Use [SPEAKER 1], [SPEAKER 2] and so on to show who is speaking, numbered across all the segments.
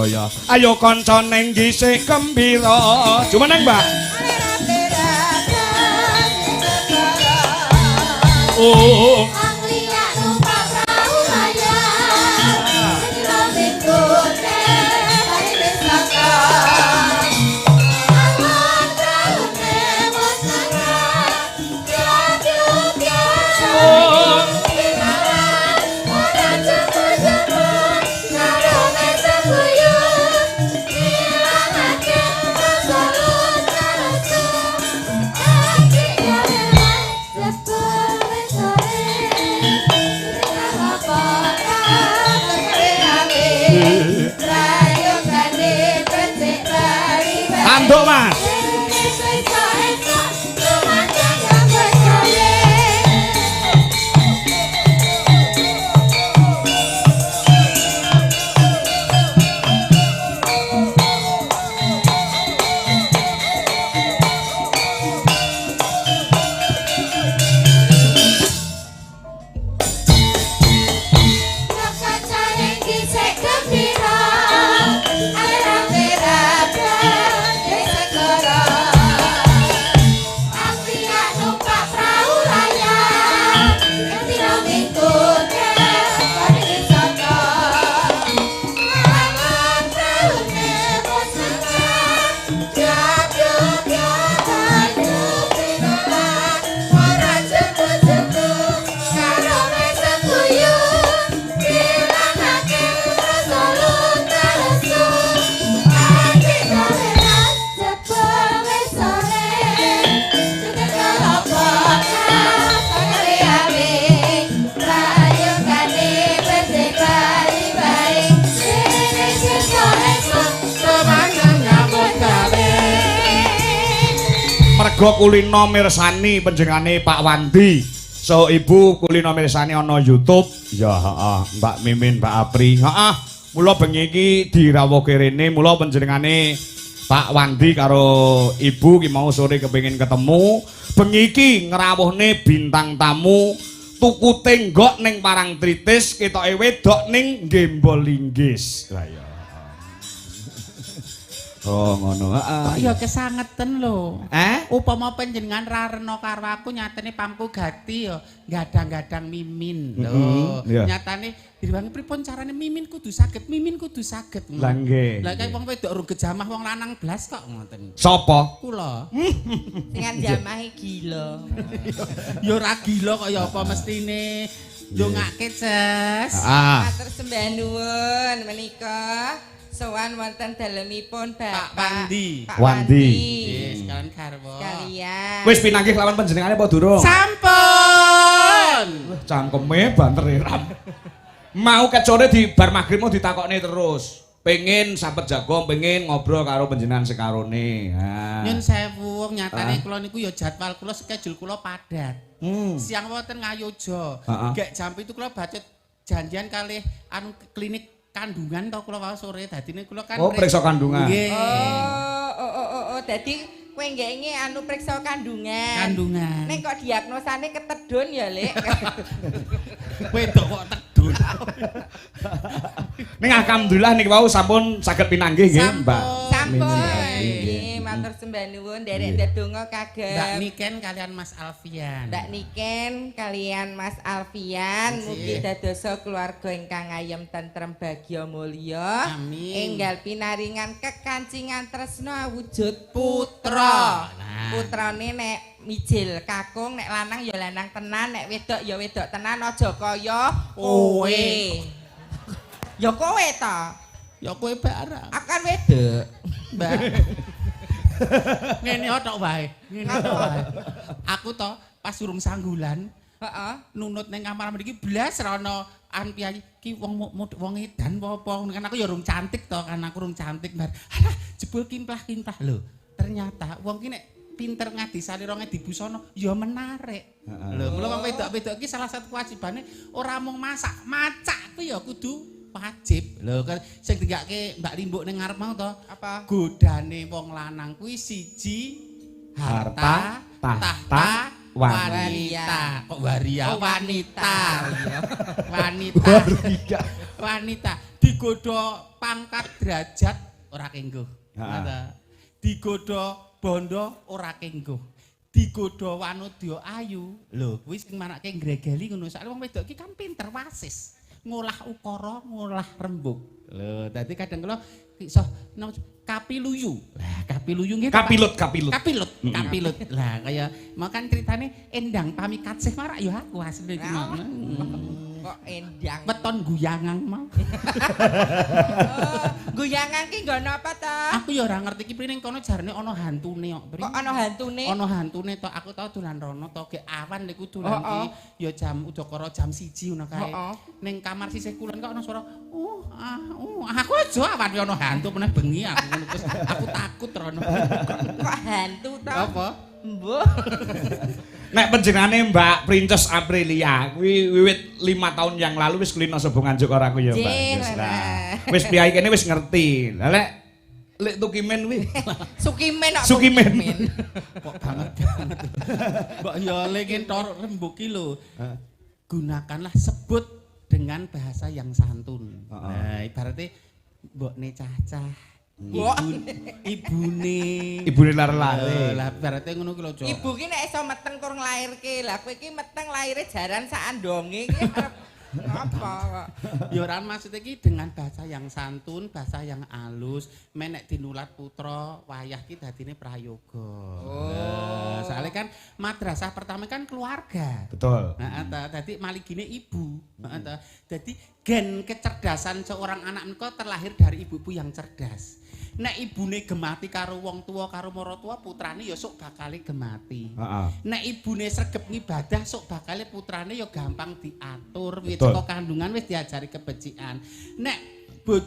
[SPEAKER 1] Jaya. Ayo kanca ning gisik gembira. Jumeneng, Mbak. Oh. Tanduk, Mas. Merga kulino mirsani panjenengane Pak Wandi. So ibu kulino mirsani ana YouTube. Ya heeh, Mbak Mimin, Mbak Apri. Heeh. Mula bengi iki dirawuhke rene, mula panjenengane Pak Wandi karo ibu ki mau sore kepengin ketemu. Bengi iki ngrawuhne bintang tamu tuku tenggok ning Parangtritis, ketoke wedok ning Gembol Linggis. Lah ya. Oh ngono.
[SPEAKER 2] Kok ya kesangeten lho.
[SPEAKER 1] Eh?
[SPEAKER 2] Upama panjenengan ra rena karo aku nyatane pamku gati ya gadang-gadang Mimin lho. Nyatane direwangi pripun carane Mimin kudu saged, Mimin kudu saged.
[SPEAKER 1] Lah nggih.
[SPEAKER 2] Lah kae wong wedok urung kejamah wong lanang blas kok ngoten.
[SPEAKER 1] Sapa?
[SPEAKER 2] Kula.
[SPEAKER 3] Sing jamahe gila.
[SPEAKER 2] Ya ora gila kok ya apa mestine. Ndongake, Ces.
[SPEAKER 3] Matur sembah nuwun menika. Sowan wonten dalemipun Bapak
[SPEAKER 2] Pak Wandi.
[SPEAKER 3] Pak
[SPEAKER 1] Wandi.
[SPEAKER 2] Nggih, sekalian garwa.
[SPEAKER 3] Sekalian.
[SPEAKER 1] Wis pinanggih lawan panjenengane apa durung?
[SPEAKER 2] Sampun.
[SPEAKER 1] Wah, cangkeme banter ram. Mau kecore di bar magrib mau ditakokne terus. Pengen sampet jago, pengen ngobrol karo panjenengan sekarone. Ha.
[SPEAKER 2] Nyun sewu, nyatane kula niku ya jadwal kula schedule kula padat. Siang wonten Ngayoja. Gek jam 7 kula bacut janjian kalih anu klinik kandungan to kula wau sore dadine kula kan
[SPEAKER 1] oh periksa kandungan.
[SPEAKER 2] Nggih.
[SPEAKER 3] Oh, dadi kowe nggeke anu periksa kandungan.
[SPEAKER 2] Kandungan.
[SPEAKER 3] Ning kok diagnosane ketedun ya, Lek.
[SPEAKER 2] Wedok kok tedun.
[SPEAKER 1] Ning alhamdulillah niki wau sampun saged pinanggih nggih, Mbak.
[SPEAKER 3] Sampun. Nggih, matur sembah nuwun nderek ndedonga kagem
[SPEAKER 2] Mbak Niken kalian Mas Alfian.
[SPEAKER 3] Mbak Niken kalian Mas Alfian mugi dadosa keluarga ingkang ayem tentrem bagya mulya.
[SPEAKER 2] Amin.
[SPEAKER 3] Enggal pinaringan kekancingan tresna wujud putra.
[SPEAKER 2] Nah.
[SPEAKER 3] Putrane nek mijil kakung, nek lanang ya lanang tenan, nek wedok ya wedok tenan, aja kaya kowe. Ya kowe ta.
[SPEAKER 2] Ya kowe barang.
[SPEAKER 3] Aku kan wedok.
[SPEAKER 2] Mbak. Ngene tok wae. Ngene tok wae. Aku to pas urung sanggulan,
[SPEAKER 3] heeh,
[SPEAKER 2] nunut ning kamar mriki blas ra ono an piyayi ki wong wong edan apa kan aku ya urung cantik to, kan aku urung cantik bar. Alah jebul kimplah-kimplah lho. Ternyata wong ki nek pinter ngadi salira ngadi busana ya menarik. Lho, mula wong wedok-wedok ki salah satu kewajibane ora mung masak, macak kuwi ya kudu wajib. Lho kan sing tinggake Mbak Limbuk ning ngarep mau to.
[SPEAKER 3] Apa?
[SPEAKER 2] Godane wong lanang kuwi siji harta,
[SPEAKER 1] tahta,
[SPEAKER 2] wanita. Kok waria?
[SPEAKER 3] Oh,
[SPEAKER 2] wanita. Wanita. Wanita. Digodha pangkat derajat ora kengguh.
[SPEAKER 1] Heeh.
[SPEAKER 2] Digodha bondo ora kengguh. Digodha wanodya ayu. Lho, kuwi sing marake ngregeli ngono. Soale wong wedok iki kan pinter wasis. Ngolah ukara, ngolah rembug. Lho, dadi kadang kala iso kapiluyu. Lah, kapiluyu nggih.
[SPEAKER 1] Kapilut, kapilut.
[SPEAKER 2] Kapilut, kapilut. Lah, kaya mau kan ceritane Endang Pamikatsih marak ya aku asline iki mau.
[SPEAKER 3] Kok endang.
[SPEAKER 2] Weton guyangan mau.
[SPEAKER 3] Oh, guyangan ki nggon apa ta?
[SPEAKER 2] Aku ya ora ngerti iki ning kono jarene ana hantune kok, Pri.
[SPEAKER 3] Kok ana hantune?
[SPEAKER 2] Ana hantune to, aku tau dolan rono to ge awan niku dolan ki ya jam udakara jam 1 ngono kae. Ning kamar sisih kulon kok ana suara aku aja awan ana hantu meneh bengi aku ngono terus aku takut rono.
[SPEAKER 3] Kok hantu to?
[SPEAKER 2] Apa?
[SPEAKER 3] Mbuh.
[SPEAKER 1] Nek panjenengane Mbak Princess Aprilia kuwi wiwit 5 tahun yang lalu wis kulino sapa Nganjuk karo aku ya Mbak. Wis lah. Wis piyai kene wis ngerti. Lah lek lek Tukimen kuwi.
[SPEAKER 3] Sukimen kok.
[SPEAKER 1] Sukimen.
[SPEAKER 2] Kok banget banget. Mbak ya lek entor rembug ki lho. Gunakanlah sebut dengan bahasa yang santun. Nah, ibaratnya mbokne cah-cah. Ibune.
[SPEAKER 1] Ibune lare-lare.
[SPEAKER 2] Lah ibarate ngono ki lho, Cok.
[SPEAKER 3] Ibu ki nek iso meteng tur nglairke. Lah kowe ki meteng laire jaran sak andonge ki arep apa kok.
[SPEAKER 2] Ya ora maksudnya ki dengan bahasa yang santun, bahasa yang halus, men nek dinulat putra wayah ki dadine prayoga. Oh. Soalnya kan madrasah pertama kan keluarga.
[SPEAKER 1] Betul.
[SPEAKER 2] Heeh ta, dadi maligine ibu. Heeh ta. Dadi gen kecerdasan seorang anak menika terlahir dari ibu-ibu yang cerdas. Nek ibune gemati karo wong tua karo maratuwa, putrane ya sok bakale gemati. Nek ibune sregep ngibadah sok bakale putrane ya gampang diatur. Wis teko kandungan wis diajari kebecikan. Nek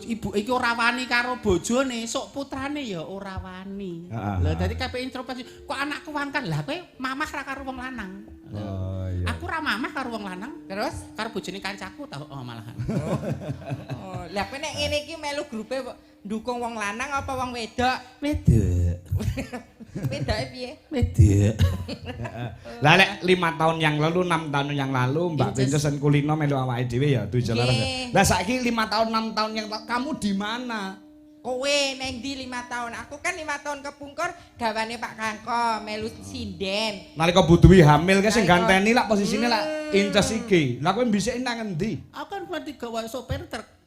[SPEAKER 2] ibu iki ora wani karo bojone, sok putrane ya ora wani. Lho dadi kabeh introspeksi, kok anakku wangkan? Lah kowe mamah ra karo wong lanang.
[SPEAKER 1] Oh, iya.
[SPEAKER 2] Aku ra mamah karo wong lanang.
[SPEAKER 3] Terus
[SPEAKER 2] karo bojone kancaku tau oh malahan.
[SPEAKER 3] Oh, lah kowe nek ngene iki melu grupe ndukung wong lanang apa wong wedok?
[SPEAKER 2] Wedok.
[SPEAKER 3] Wedoke piye?
[SPEAKER 2] Wedok.
[SPEAKER 1] Lah lek 5 tahun yang lalu, 6 tahun yang lalu Mbak Princess Kulino melu awake dhewe ya tujuh laras. Lah saiki 5 tahun 6 tahun yang lalu kamu di mana?
[SPEAKER 3] Kowe neng ndi 5 tahun? Aku kan 5 tahun kepungkur gawane Pak Kangko melu sinden.
[SPEAKER 1] Nalika Bu Dwi hamil ke sing ganteni lak posisine lak Inces iki. Lah kowe mbisike nang endi?
[SPEAKER 2] Aku kan buat digawa sopir truk.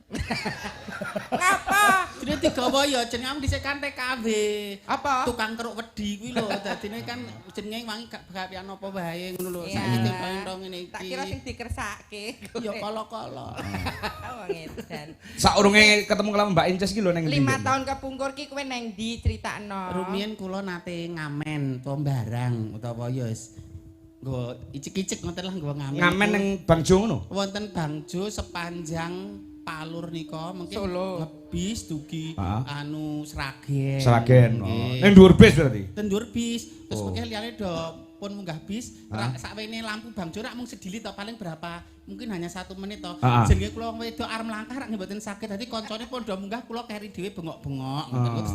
[SPEAKER 3] Ngapa?
[SPEAKER 2] Jenenge digawa ya jenenge aku dhisik kan TKW.
[SPEAKER 3] Apa?
[SPEAKER 2] Tukang keruk wedi kuwi lho. Dadine kan jenenge wangi gak gawean apa wae ngono lho. Saiki ditentong ngene iki.
[SPEAKER 3] Tak kira sing dikersake.
[SPEAKER 2] Ya kala-kala.
[SPEAKER 3] Wong edan.
[SPEAKER 1] Saurunge ketemu karo Mbak Inces iki lho nang endi?
[SPEAKER 3] 5 tahun kepungkur ki kowe nang ndi critakno?
[SPEAKER 2] Rumiyin kula nate ngamen utawa barang utawa ya wis nggo icik-icik ngoten lah nggo ngamen.
[SPEAKER 1] Ngamen ning Bangjo ngono?
[SPEAKER 2] Wonten Bangjo sepanjang Palur nika mungkin ngebis dugi anu Sragen.
[SPEAKER 1] Sragen. Oh. Ning dhuwur bis berarti.
[SPEAKER 2] Ten dhuwur bis. Terus mungkin liyane do pun munggah bis, sakwene lampu Bangjo rak mung sedilit to paling berapa? Mungkin hanya 1 menit to. Jenenge kula wedok arep mlangkah rak nggih mboten saged. Dadi kancane pun do munggah kula keri dhewe bengok-bengok ngoten terus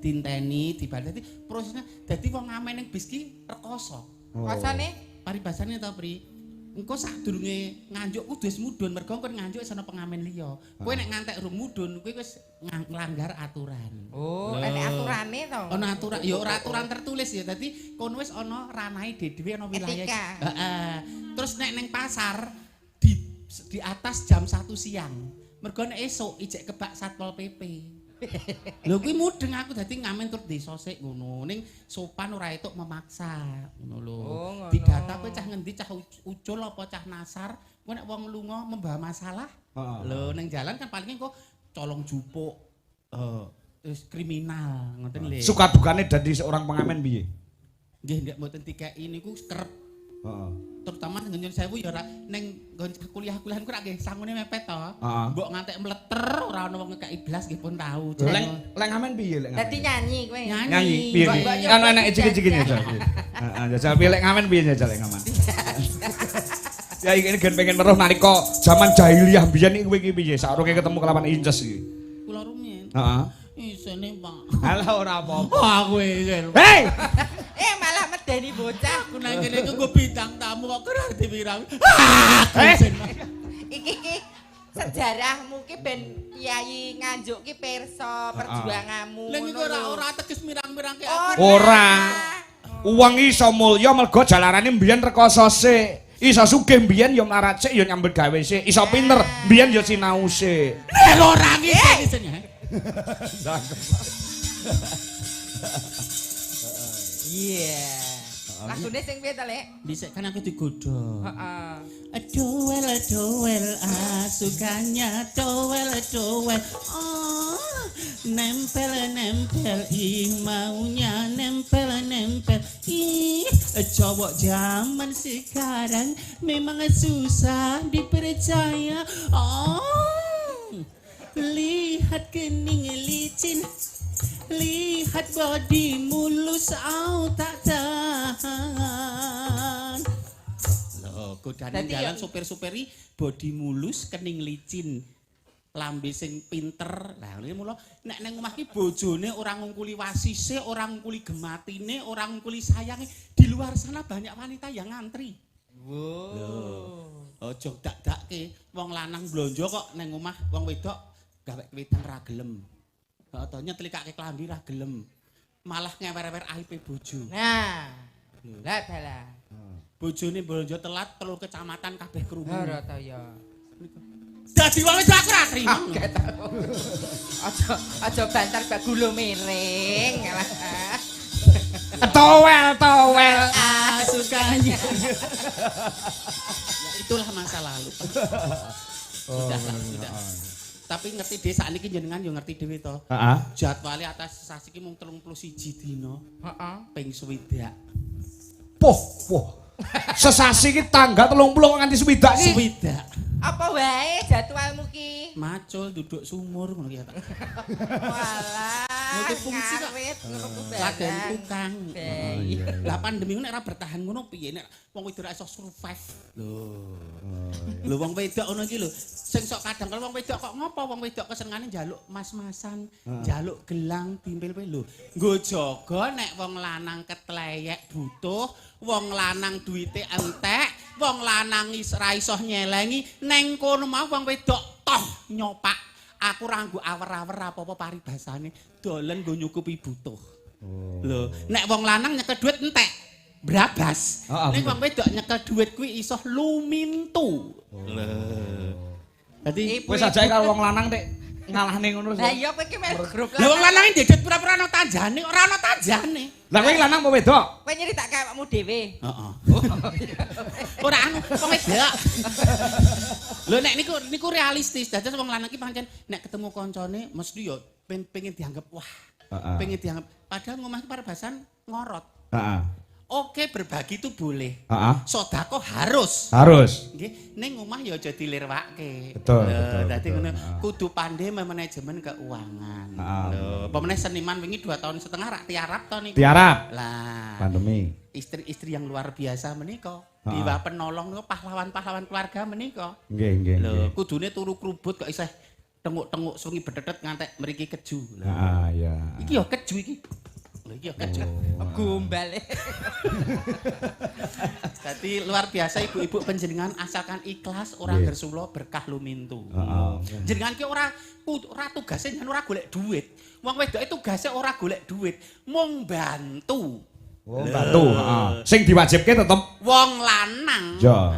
[SPEAKER 2] dinteni dibalik. Dadi prosesnya dadi wong ngamen ning bis ki rekoso.
[SPEAKER 3] Rekosane
[SPEAKER 2] paribasane to, Pri? Engko sadurunge Nganjuk kudu wis mudhun mergo engko Nganjuk wis ana pengamen liya. Kowe nek ngantek rung mudhun kowe wis nglanggar aturan.
[SPEAKER 3] Oh, enek aturane to.
[SPEAKER 2] Ana aturan, ya ora aturan tertulis ya. Dadi kono wis ana ranahe dhewe ana wilayah. Heeh. Terus nek ning pasar di atas jam 1 siang. Mergo nek esuk ijek kebak Satpol PP. Lho kuwi mudeng aku dadi ngamen tur desa sik ngono. Ning sopan ora etuk memaksa ngono lho.
[SPEAKER 3] Oh,
[SPEAKER 2] didata kowe cah ngendi, cah ucul apa cah nasar, kowe nek wong lunga membawa masalah. Lho ning jalan kan paling engko colong jupuk terus kriminal ngoten lho.
[SPEAKER 1] Suka dukane dadi seorang pengamen piye?
[SPEAKER 2] Nggih nek mboten dikeki niku kerep.
[SPEAKER 1] Heeh.
[SPEAKER 2] Terutama nggon sewu ya ora ning nggon kuliah-kuliahan ku rak nggih sangune mepet to. Mbok ngantek mleter ora ana wong ngekeki blas nggih pun tau.
[SPEAKER 1] Lek ngamen piye lek ngamen?
[SPEAKER 3] Dadi nyanyi kowe.
[SPEAKER 1] Nyanyi piye? Kan enek icik-icik jajal. Heeh, jajal piye lek ngamen piye jajal lek ngamen. Ya iki gen pengen weruh nalika jaman jahiliyah biyen iki kowe iki piye saurunge ketemu kelawan Inces iki.
[SPEAKER 2] Kula rumiyin.
[SPEAKER 1] Heeh.
[SPEAKER 2] Isene, Pak.
[SPEAKER 1] Halah ora apa-apa.
[SPEAKER 2] Aku isin.
[SPEAKER 1] Hei.
[SPEAKER 3] Malah medeni bocah.
[SPEAKER 2] Aku nang kene iku nggo bintang tamu kok kerah diwirang.
[SPEAKER 3] Iki iki Sejarahmu ki ben Kiai Nganjuk ki pirsa perjuanganmu.
[SPEAKER 2] Lha iki ora teges mirang-mirangke aku.
[SPEAKER 1] Ora. Wong iso mulya mergo jalarane mbiyen rekoso sik. Iso sugih mbiyen ya mlarat sik ya nyambut gawe sik. Iso pinter mbiyen ya sinau sik.
[SPEAKER 2] Nek ora ngisen.
[SPEAKER 3] Iya. Lagune sing piye to, Lek?
[SPEAKER 2] Dhisik kan aku digodho.
[SPEAKER 3] Heeh.
[SPEAKER 2] Doel doel sukanya doel doel. Oh, nempel nempel ih maunya nempel nempel. Ih, cowok zaman sekarang memang susah dipercaya. Oh, lihat kening licin, lihat body mulus, au tak tahan. Loh, godane dalan sopir-sopiri body mulus, kening licin, lambe sing pinter. Lah ngene mula nek nang omah ki bojone ora ngungkuli wasise, ora ngungkuli gematine, ora ngungkuli sayange. Di luar sana banyak wanita yang ngantri.
[SPEAKER 3] Wow.
[SPEAKER 2] Loh, aja dak-dakke wong lanang blonjo kok nang omah wong wedok gawe wedang ra gelem. Atau nyetlikake klambi ra gelem. Malah ngewer-ewer aibe bojo.
[SPEAKER 3] Nah. Lah dalah.
[SPEAKER 2] Bojone blonjo telat 3 kecamatan kabeh krungu.
[SPEAKER 3] Ora ta ya.
[SPEAKER 2] Dadi wong wedok aku ra trimo.
[SPEAKER 3] Aja aja bantar bak gula miring.
[SPEAKER 1] Towel towel
[SPEAKER 2] sukanya. Ya itulah masa lalu. Sudah lah, sudah. Tapi ngerti dhewe sakniki jenengan yo ngerti dhewe to.
[SPEAKER 1] Heeh.
[SPEAKER 2] Jadwale atas sasi ki mung 31 dina.
[SPEAKER 3] Heeh.
[SPEAKER 2] Ping 60.
[SPEAKER 1] Poh, poh. Sesasi ki tanggal 30 nganti 60 ki.
[SPEAKER 2] 60.
[SPEAKER 3] Apa wae jadwalmu ki?
[SPEAKER 2] Macul duduk sumur ngono ki ya ta.
[SPEAKER 3] Walah.
[SPEAKER 2] Multifungsi kok. Laden tukang. Lah pandemi nek ora bertahan ngono piye nek wong wedok ora iso survive. Lho. Lho wong wedok ngono iki lho. Sing sok kadang kalau wong wedok kok ngopo wong wedok kesenengane njaluk mas-masan, njaluk gelang dimpil-pil lho. Nggo jaga nek wong lanang ketleyek butuh, wong lanang duwite entek, wong lanang ora iso nyelengi, neng kono mau wong wedok toh nyopak. Aku ora nggo awer-awer apa-apa paribasane, dolen nggo nyukupi butuh. Lho, nek wong lanang nyekel dhuwit entek, brabas. Nek wong wedok nyekel dhuwit kuwi iso lumintu. Lho. Dadi
[SPEAKER 1] wis ajae karo wong lanang tek ngalahne ngono.
[SPEAKER 3] Lah iya kowe iki melu grup
[SPEAKER 2] lanang. Lah wong lanang ndedet pura-pura ana tanjane, ora ana tanjane.
[SPEAKER 1] Lah kowe lanang apa wedok?
[SPEAKER 3] Kowe nyeritake awakmu dhewe.
[SPEAKER 2] Heeh. Ora anu wong wedok. Lho nek niku niku realistis. Dados wong lanang ki pancen nek ketemu kancane mesti yo pengen dianggap wah. Pengen dianggap padahal ngomah ki paribasan ngorot.
[SPEAKER 1] Heeh.
[SPEAKER 2] Oke, berbagi itu boleh.
[SPEAKER 1] Sedekah
[SPEAKER 2] harus.
[SPEAKER 1] Harus.
[SPEAKER 2] Nggih, ning omah ya aja dilirwake.
[SPEAKER 1] Betul, betul.
[SPEAKER 2] Dadi ngono kudu pandhe manajemen keuangan. Lho, apa meneh seniman wingi 2,5 tahun rak tiarap to niku.
[SPEAKER 1] Tiarap.
[SPEAKER 2] Lah,
[SPEAKER 1] pandemi.
[SPEAKER 2] Istri-istri yang luar biasa menika, dewa penolong niku pahlawan-pahlawan keluarga menika.
[SPEAKER 1] Nggih, nggih.
[SPEAKER 2] Lho, kudune turu krubut kok isih tenguk-tenguk sungi bededet ngantek mriki keju.
[SPEAKER 1] Heeh, iya.
[SPEAKER 2] Iki ya keju iki. Lho iki ya keju.
[SPEAKER 3] Gombal.
[SPEAKER 2] Dadi luar biasa ibu-ibu panjenengan asalkan ikhlas ora gersula berkah lumintu. Jenengan ki ora tugase jenengan ora golek duit. Wong wedoke tugase ora golek duit, mung bantu.
[SPEAKER 1] Oh, bantu, heeh. Sing diwajibke tetep
[SPEAKER 2] wong lanang.
[SPEAKER 1] Ya.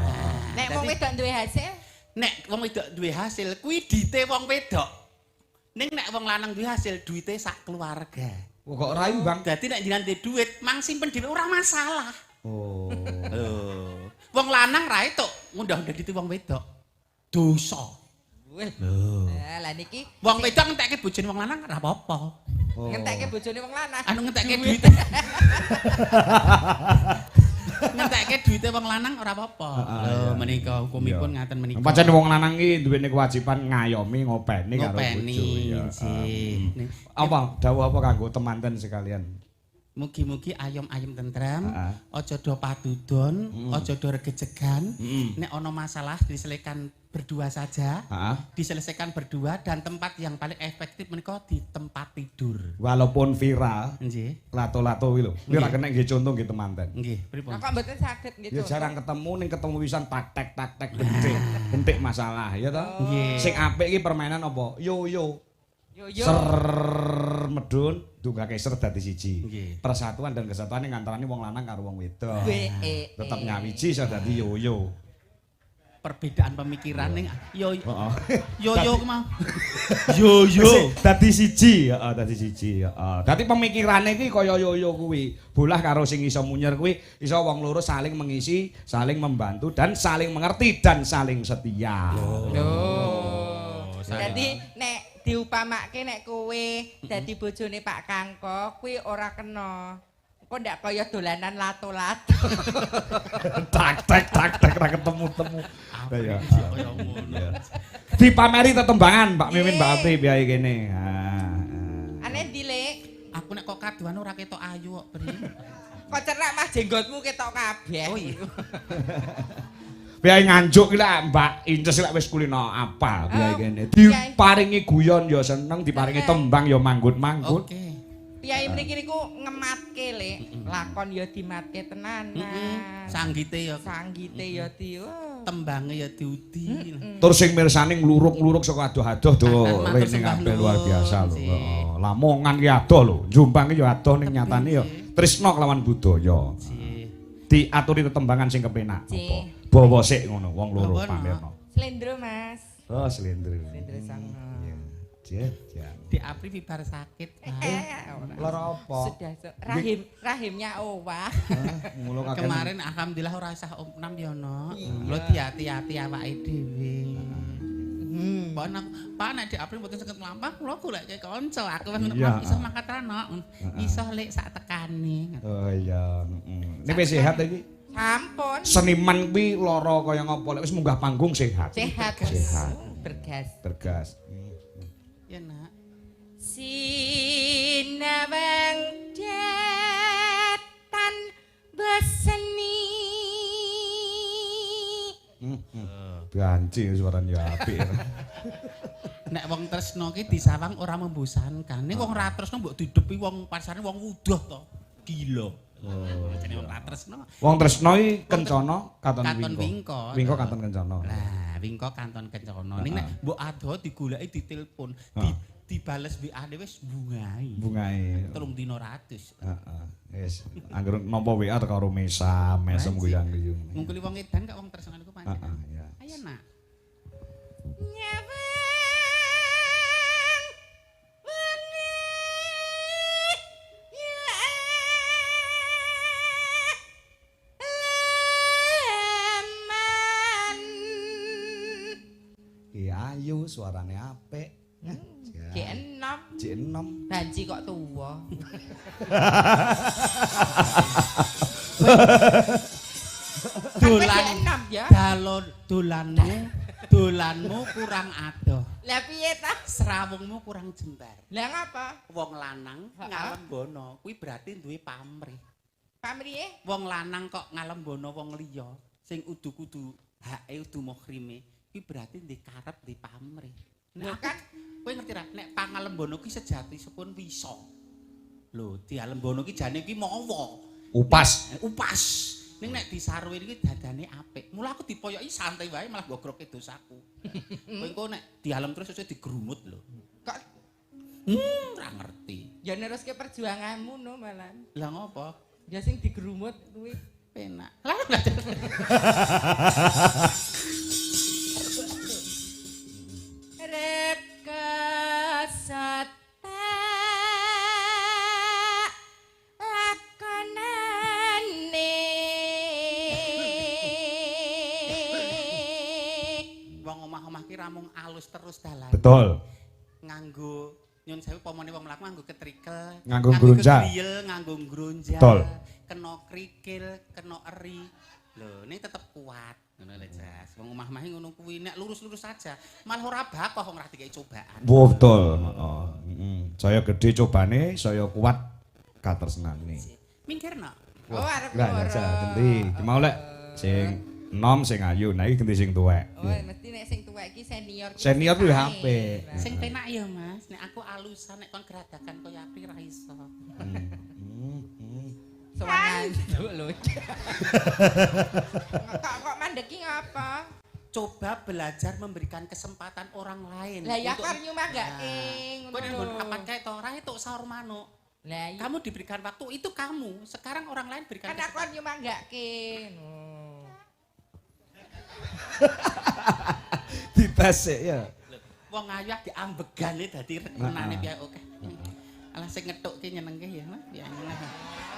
[SPEAKER 3] Nek wong wedok duwe hasil?
[SPEAKER 2] Nek wong wedok duwe hasil kuwi dite wong wedok. Ning nek wong lanang duwe hasil duwite sak keluarga.
[SPEAKER 1] Oh, kok rayu, Bang?
[SPEAKER 2] Dadi nek jenengan duwe duit, mang simpen dhewe ora masalah.
[SPEAKER 1] Oh.
[SPEAKER 2] Lho. Wong lanang ra entuk ngundah-undah duwite wong wedok. Dosa.
[SPEAKER 3] Lho. Lah niki
[SPEAKER 2] wong wedok ngentekke bojone wong lanang ora apa-apa.
[SPEAKER 3] Ngentekke bojone wong lanang.
[SPEAKER 2] Anu ngentekke duwite. Ngentekke duwite wong lanang ora apa-apa. Lho menika hukumipun ngaten menika.
[SPEAKER 1] Pancen wong lanang iki duweni kewajiban ngayomi ngopeni karo bojo.
[SPEAKER 2] Ngopeni.
[SPEAKER 1] Apa dawuh apa kanggo temanten sekalian?
[SPEAKER 2] Mugi-mugi ayom-ayem tentrem, aja do padudon, aja do regejegan. Nek ana masalah diselesaikan berdua saja. Diselesaikan berdua dan tempat yang paling efektif menika di tempat tidur.
[SPEAKER 1] Walaupun viral,
[SPEAKER 2] nggih.
[SPEAKER 1] Lato-lato kuwi lho. Kuwi ora kena nggih contoh nggih temanten.
[SPEAKER 2] Nggih, pripun?
[SPEAKER 3] Kok mboten saged nggih.
[SPEAKER 1] Ya jarang ketemu ning ketemu pisan tak tek tak tek bentik, bentik masalah ya toh.
[SPEAKER 2] Nggih.
[SPEAKER 1] Sing apik iki permainan apa? Yo yo.
[SPEAKER 3] Yo yo.
[SPEAKER 1] Ser medun dunggake ser dadi siji. Persatuan dan kesatuan ning antarane wong lanang karo wong wedok. Tetep nyawiji iso dadi yo yo.
[SPEAKER 2] Perbedaan pemikiran ning yo yo yo mah.
[SPEAKER 1] Yo yo. Dadi siji, heeh, dadi siji, heeh. Dadi pemikirane iki kaya yo yo kuwi. Bolah karo sing iso munyer kuwi iso wong loro saling mengisi, saling membantu dan saling mengerti dan saling setia.
[SPEAKER 3] Lho. Dadi nek diupamake nek kowe dadi bojone Pak Kangko kuwi ora kena. Kok ndak kaya dolanan lato-lato.
[SPEAKER 1] Tak tek tak tek ra ketemu-temu. Ya.
[SPEAKER 2] Kaya ngono.
[SPEAKER 1] Dipameri tetembangan Pak Mimin Mbak Apri biae kene.
[SPEAKER 3] Ane ndi, Lek?
[SPEAKER 2] Aku nek kok kaduan ora ketok ayu kok, Pri.
[SPEAKER 3] Kok cerak mah jenggotmu ketok kabeh.
[SPEAKER 2] Oh iya.
[SPEAKER 1] Biae Nganjuk ki lek Mbak Inces lek wis kulino apal biae kene. Diparingi guyon ya seneng, diparingi tembang ya manggut-manggut.
[SPEAKER 2] Oke.
[SPEAKER 3] Piyai mriki niku ngematke, Lek. Lakon ya dimatke tenanan.
[SPEAKER 2] Sanggite ya.
[SPEAKER 3] Sanggite ya di.
[SPEAKER 2] Tembange ya diudi.
[SPEAKER 1] Terus sing mirsani ngluruk-ngluruk saka adoh-adoh do rene kabeh luar biasa lho. Heeh. Lamongan ki adoh lho, Jombang ki ya adoh ning nyatane ya tresna kelawan budaya. Diaturi tetembangan sing kepenak apa. Bawa sik ngono wong loro pamerno.
[SPEAKER 3] Slendro, Mas.
[SPEAKER 1] Oh, slendro.
[SPEAKER 3] Slendro songo.
[SPEAKER 2] Di Apri bibar sakit.
[SPEAKER 1] Lara apa?
[SPEAKER 3] Sudah rahimnya owah.
[SPEAKER 2] Kemarin alhamdulillah ora usah opnam ya, Nok. Lho diati-ati awake dhewe. Pak nek di Apri mboten saged mlampah kula goleke kanca. Aku wis iso mangkat ra, Nok. Iso lek sak tekane.
[SPEAKER 1] Oh iya, heeh. Nek wis sehat iki?
[SPEAKER 3] Sampun.
[SPEAKER 1] Seniman kuwi lara kaya ngopo lek wis munggah panggung sehat.
[SPEAKER 3] Sehat.
[SPEAKER 1] Sehat.
[SPEAKER 3] Bergas.
[SPEAKER 1] Bergas.
[SPEAKER 2] Ya nak.
[SPEAKER 3] Sinawang datan beseni.
[SPEAKER 1] Banci suarane ya apik.
[SPEAKER 2] Nek wong tresno ki disawang ora membosankan. Nek wong ora tresno mbok didepi wong pasarane wong wuduh to. Gila. Oh, jenenge wong ora tresno.
[SPEAKER 1] Wong tresno iki kencana katon
[SPEAKER 2] wingko.
[SPEAKER 1] Wingko katon kencana.
[SPEAKER 2] Lah, wingko katon kencana. Ning nek mbok adoh digoleki ditelepon, dibales WA-ne wis bungae.
[SPEAKER 1] Bungae.
[SPEAKER 2] 3 dina ratus.
[SPEAKER 1] Heeh. Wis, anggere nampa WA teko karo mesam, mesem guyang-guyung.
[SPEAKER 2] Ngungkuli wong edan kok wong tresnan iku pancen.
[SPEAKER 1] Heeh, ya.
[SPEAKER 2] Ayo nak.
[SPEAKER 3] Nyawang wengi ya leman.
[SPEAKER 1] Ki ayu suarane apik.
[SPEAKER 3] Jek enom.
[SPEAKER 1] Jek enom.
[SPEAKER 3] Banci kok tuwa.
[SPEAKER 2] Dolan
[SPEAKER 3] enom ya.
[SPEAKER 2] Dolanmu kurang adoh.
[SPEAKER 3] Lah piye ta?
[SPEAKER 2] Srawungmu kurang jembar.
[SPEAKER 3] Lah ngapa?
[SPEAKER 2] Wong lanang ngalembono kuwi berarti duwe pamrih.
[SPEAKER 3] Pamrihe?
[SPEAKER 2] Wong lanang kok ngalembono wong liya sing udu-kudu hake udu muhrime kuwi berarti ndek karep ndek pamrih. Nek kan kowe ngerti ra nek pangalembono ki sejatisipun wisa. Lho, dialembono ki jane ki mawa.
[SPEAKER 1] Upas.
[SPEAKER 2] Upas. Ning nek disarwi iki dadane apik. Mula aku dipoyoki santai wae malah gogroke dosaku. Kowe engko nek dialem terus sesuk digrumut lho.
[SPEAKER 3] Kok
[SPEAKER 2] ora ngerti.
[SPEAKER 3] Ya neruske perjuanganmu no malan.
[SPEAKER 2] Lah ngopo?
[SPEAKER 3] Ya sing digrumut kuwi
[SPEAKER 2] penak. Lah
[SPEAKER 3] rekasa tak lakonane.
[SPEAKER 2] Wong omah-omah ki ramung alus terus dalan.
[SPEAKER 1] Betul.
[SPEAKER 2] Nganggo nyun sewu pomone wong mlaku nganggo ketrikel,
[SPEAKER 1] nganggo grunjal,
[SPEAKER 2] nganggo grunjal.
[SPEAKER 1] Betul.
[SPEAKER 2] Kena krikil, kena eri. Lho, ini tetep kuat. Ngono lho, Jas. Wong omah-omah ngono kuwi nek lurus-lurus saja, malah ora bakoh wong ora dikeki cobaan.
[SPEAKER 1] Wah, betul. Heeh. Saya gede cobane, saya kuat Katresnane.
[SPEAKER 2] Minggirno.
[SPEAKER 3] Oh, arep
[SPEAKER 1] Lah, jajal genti. Ki mau lek sing enom sing ayu, nah iki genti sing tuwek.
[SPEAKER 3] Oh, mesti nek sing tuwek iki senior.
[SPEAKER 1] Senior kuwi apik.
[SPEAKER 2] Sing penak ya, Mas. Nek aku alusan nek kon geradakan kaya Apri ra iso.
[SPEAKER 3] Sowangan lho. Kok mandeki ngapa?
[SPEAKER 2] Coba belajar memberikan kesempatan orang lain.
[SPEAKER 3] Lah ya kan nyumanggake ngono
[SPEAKER 2] Kowe nek
[SPEAKER 3] lho.
[SPEAKER 2] kapan kae to ora entuk saur manuk.
[SPEAKER 3] Lah iya.
[SPEAKER 2] Kamu diberikan waktu itu kamu. Sekarang orang lain berikan
[SPEAKER 3] Kan aku
[SPEAKER 2] kesempatan.
[SPEAKER 3] nyumanggake. Ngono.
[SPEAKER 1] Dites sik ya.
[SPEAKER 2] Wong ayu diambegane dadi rekenane piye oke. Alah sing ngethukke nyenengke ya, Mas. Ya.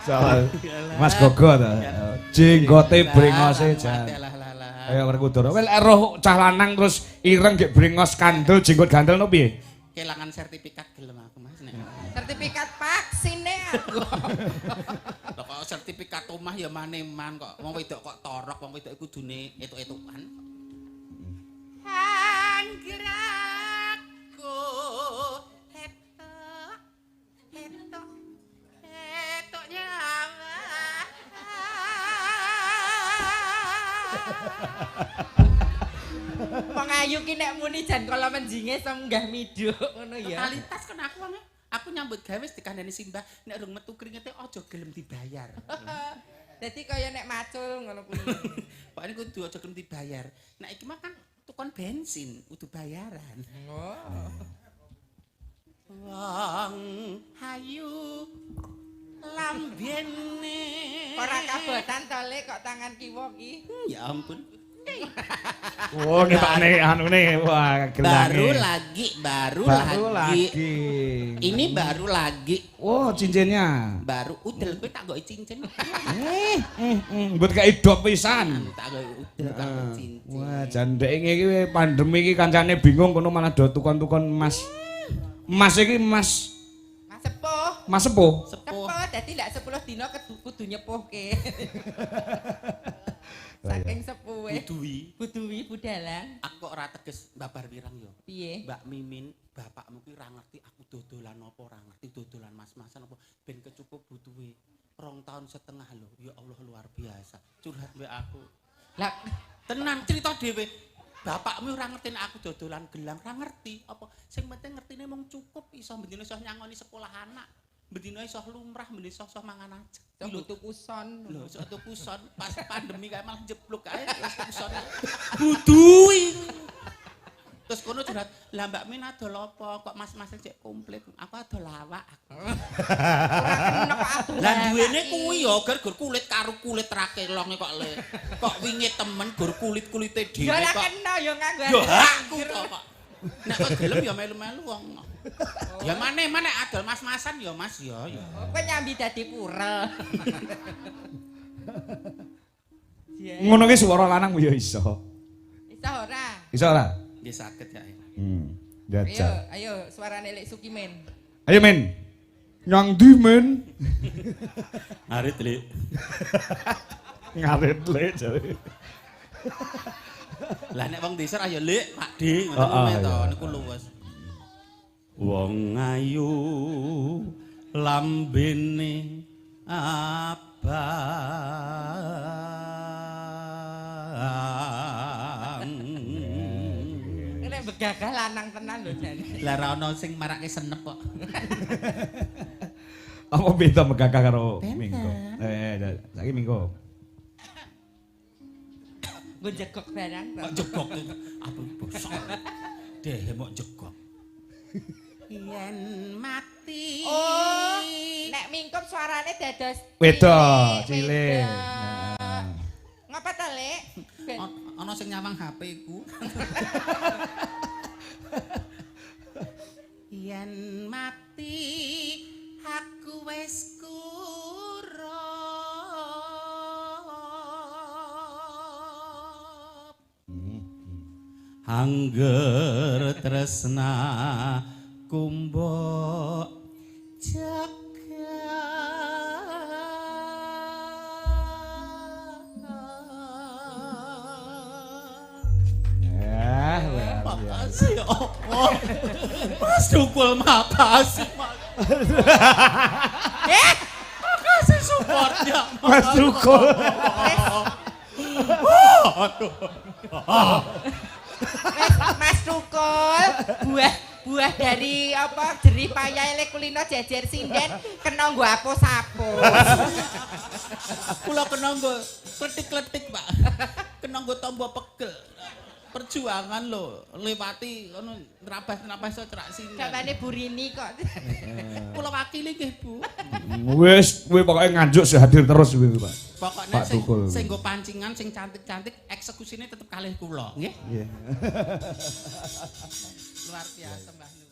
[SPEAKER 1] Soal Mas Gogo ta. Jenggote brengose jan. Kaya Werkudara. Wel roh cah lanang terus ireng gek brengos kandel jenggot gandel no piye?
[SPEAKER 2] Kelangan sertifikat gelem aku, Mas nek.
[SPEAKER 3] Sertifikat vaksine aku.
[SPEAKER 2] Lah kok sertifikat omah ya maneman kok. Wong wedok kok torok, wong wedok kudune etuk-etukan. Anggraku etok etok etok nyawa.
[SPEAKER 3] Wong ayu ki nek muni jan kala menjinge senggah midhuk ngono ya.
[SPEAKER 2] Totalitas kan aku wong. Aku nyambut gawe wis dikandani simbah nek rung metu kringete aja gelem dibayar.
[SPEAKER 3] Dadi kaya nek macul ngono kuwi.
[SPEAKER 2] Pokoknya kudu aja gelem dibayar. Nek iki mah kan tukon bensin, kudu bayaran.
[SPEAKER 3] Oh.
[SPEAKER 2] Wong ayu lambene.
[SPEAKER 3] Ora kabotan to Lek kok tangan kiwa ki.
[SPEAKER 2] Ya ampun.
[SPEAKER 1] Oh, ngetokne anune wah gelange.
[SPEAKER 2] Baru
[SPEAKER 1] Baru
[SPEAKER 2] lagi.
[SPEAKER 1] lagi.
[SPEAKER 2] Ini baru lagi.
[SPEAKER 1] Oh, cincinnya.
[SPEAKER 2] Baru udel kowe tak goki cincin.
[SPEAKER 1] Mbut kae dop pisan.
[SPEAKER 2] Tak goki udel tak goki cincin.
[SPEAKER 1] Wah, jan ndek iki pandemi iki kancane bingung kono malah do tukon-tukon emas. Emas iki emas
[SPEAKER 3] Mas sepuh.
[SPEAKER 1] Mas sepuh.
[SPEAKER 2] Sepuh.
[SPEAKER 3] Sepuh dadi ndak 10 dina kudu nyepuhke. Saking sepuhe.
[SPEAKER 2] Buduwi.
[SPEAKER 3] Buduwi budalan.
[SPEAKER 2] Aku kok ora teges babar wirang yo.
[SPEAKER 3] Piye?
[SPEAKER 2] Mbak Mimin, bapakmu ki ora ngerti aku dodolan apa, ora ngerti dodolan mas-masan apa, ben kecukup butuhe. 2,5 tahun lho. Ya Allah luar biasa. Curhat mbek aku.
[SPEAKER 3] Lah
[SPEAKER 2] Tenan cerita dhewe. Bapakmu ora ngerti nek aku dodolan gelang, ora ngerti apa. Sing penting ngertine mung cukup iso bendina iso nyangoni sekolah anak. Bendina iso lumrah, bendina iso mangan aja.
[SPEAKER 3] iso tuku son.
[SPEAKER 2] Lho, iso tuku son pas pandemi kae malah jeblok kae wis tuku son. Buduwi. Terus kono curhat, "Lah Mbak Min adol apa? Kok mas-mas cek komplit?" Aku adol awak.
[SPEAKER 3] Ora kena kok adol.
[SPEAKER 2] Lah duwene kuwi ya ger kulit karo kulit ra kelonge kok le. Kok wingi temen gur kulit-kulite dhewe
[SPEAKER 3] Ya ora
[SPEAKER 2] kok.
[SPEAKER 3] kena ya nganggo.
[SPEAKER 2] Ya hakku to kok. Nek kok gelem ya melu-melu wong. Ya maneh-maneh adol mas-masan ya Mas ya ya.
[SPEAKER 3] Kowe nyambi dadi purel.
[SPEAKER 1] Ngono ki swara lanang ya iso.
[SPEAKER 3] Iso ora?
[SPEAKER 1] Iso ora?
[SPEAKER 2] Nggih saged ya.
[SPEAKER 3] Ayo,
[SPEAKER 1] Jajal.
[SPEAKER 3] ayo suarane Lek Sukimen.
[SPEAKER 1] Ayo men. Nyang ndi men?
[SPEAKER 2] Ngarit Lek.
[SPEAKER 1] Ngarit Lek jare.
[SPEAKER 2] Lah nek wong desa ayo Lek, Pak D ngoten
[SPEAKER 1] Oh,
[SPEAKER 2] to
[SPEAKER 1] iya.
[SPEAKER 2] niku luwes. Wong ayu lambene abang.
[SPEAKER 3] Nek begagah lanang tenan lho jane.
[SPEAKER 2] Lah ra ono sing marake senep kok.
[SPEAKER 1] Apa beda megagah karo Mingko? Saiki Mingko.
[SPEAKER 3] Nggo jegok barang.
[SPEAKER 2] Kok jegok apa bosok. Dhehe mok jegok. Yen mati.
[SPEAKER 3] Oh, nek mingkup suarane dados
[SPEAKER 1] Wedok, cilik.
[SPEAKER 3] wedok. Ngapa ta, Lek? Ben
[SPEAKER 2] Ana sing nyawang HP ku. Yen mati aku wis kurup. Angger tresna kumbok jaga.
[SPEAKER 1] Ya, luar biasa.
[SPEAKER 2] Makasih ya Allah. Mas dukul makasih.
[SPEAKER 3] Eh,
[SPEAKER 1] Mas Tukul.
[SPEAKER 3] Wes Mas Tukul, buah dari apa jerih payah le kulino jejer sinden kena nggo apus-apus.
[SPEAKER 2] Kula kena nggo kletik-kletik, Pak. Kena nggo tombo pegel. Perjuangan lho, lewati ngono nrabas-nrabas iso cerak sinden.
[SPEAKER 3] Gamane Bu Rini kok.
[SPEAKER 2] Kula wakili nggih, Bu.
[SPEAKER 1] Wis, kuwi pokoke Nganjuk sih hadir terus kuwi, Pak.
[SPEAKER 2] Pokoknya
[SPEAKER 1] Pak
[SPEAKER 2] sing
[SPEAKER 1] Tukul.
[SPEAKER 2] sing nggo pancingan sing cantik-cantik eksekusine tetep kalih kula, nggih.
[SPEAKER 1] Nggih.
[SPEAKER 2] Luar biasa, Mbah Nuwun.